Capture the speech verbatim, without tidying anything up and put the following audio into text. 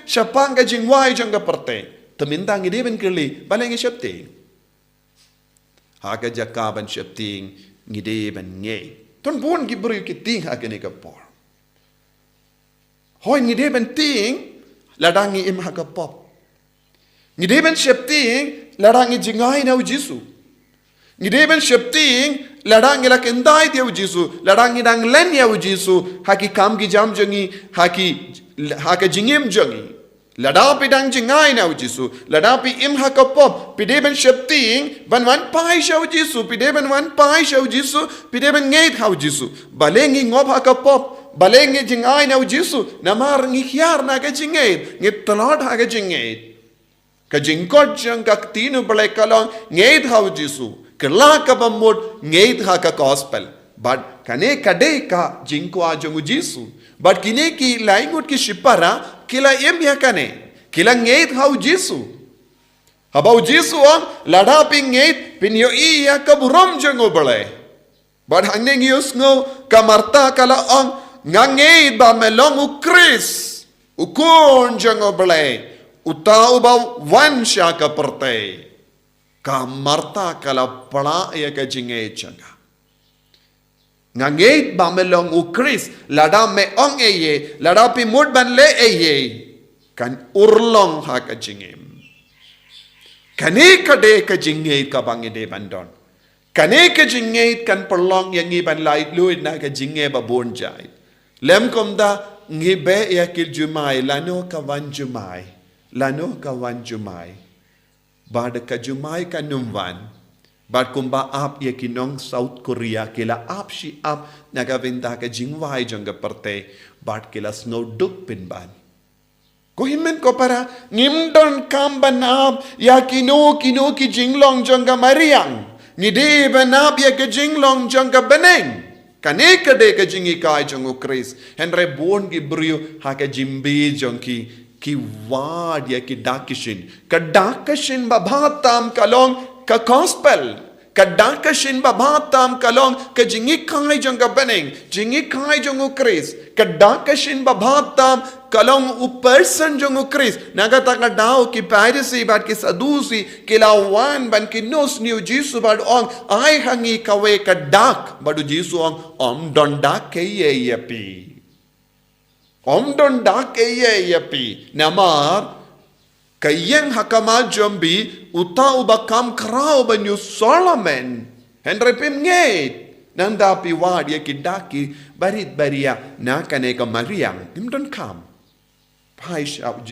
shaphang ka jingwai jong ka pyrthei. Te mynta ngi dei ban kylli, balei ngi sheptieng? Ha ka jaka ban sheptieng, ngi dei ban ngeit. Don bun ki briew ki tieng ha kane ka por. Hooid, ngi dei ban tieng lada ngi im ha ka pop. Ngi dei ban sheptieng lada ngi jngai na u Jisu. Ngi dei ban sheptieng lada ngi la kyntait ïa u Jisu, lada ngi dang len ïa u Jisu ha ki kam ki jam jong ngi, ha ki, ha ka jingim jong ngi. Lada phi dang jngai na u Jisu, lada phi im ha ka pop, phi dei ban sheptieng ban wan phai sha u Jisu, phi dei ban wan phai sha u Jisu, phi dei ban ngeit ha u Jisu. Balei ngi ngop ha ka pop, balei ngi jngai na u Jisu? Namar ngi hiar na ka jingngeit, ngi tlot ha ka jingngeit. Ka jingkhot jong ka ktien u Blei ka long ngeit ha u Jisu. Kylla kaba mut ngeit ha ka gospel. Bad kane ka dei ka jingkwah jong u Jisu. Bad kine ki lai ngut ki shipara ki la im ïa kane. Ki la ngeit ha u Jisu. Haba u Jisu u ong, lada phi ngeit phin ïohi ïa ka burom jong u Blei. Bad hangne ngi ïohsngew ka Martha ka la ong, nga ngeit ba me long u Khrist, u Khun jong u Blei, uta uba wan sha ka pyrthei. Ka Martha ka la pla ïa ka jingngeit jong ka. Nga ngeit ba me long u Khrist, lada me ong ei ei, lada phi mut ban leh ei ei, kan urlong ha ka jingim. Kane ka dei ka jingngeit kaba ngi dei ban don. Kane ka jingngeit kan pynlong ïa ngi ban laitluid na ka jingngeit ba bun jait. Lem kumta ngi beh ïa ki jumai, lano ka wan jumai, lano ka wan jumai. Bad ka jumai kan ym wan. Bad kumba ap ïa ki nong South Korea, ki la ap shi ap na ka bynta ka jingwai jong ka pyrthei. Bad ki la sngew duk pynban. Ko hynmen ko para, ngim donkam ban ap ïa kino kino ki jinglong jong ka mariang. Ngi dei ban ap ïa ka jinglong jong ka bneng. Kane ka dei ka jinghikai jong u Khrist. Hynrei bun ki briew ha ka jingbi jong ki, ki wad ïa ki dak ki shin. Ka dak ka shin ba bha tam ka long ka gospel. Ka dak ka shin ba bha tam ka long ka jinghikai jong ka bneng, jinghikai jong u Khrist. Ka dak ka shin ba bha tam ka long u person jong u Khrist. Na kata ka daw ki Pharisi bad ki Sadusi ki la wan ban kynnoh sniew u Jisu bad ong, ai ha ngi kawei ka dak. Bad u Jisu ong, ym don dak ei ei ïa phi. Ym don dak ei ei ïa phi. Namar ka ïeng ha khmat jong phi uta uba kham khraw ban ïoh Solomon. Hynrei phim ngeit. Nangta phi wad ïa ki dak ki barit baria na kane ka mariang. Ngim donkam. Phai sha u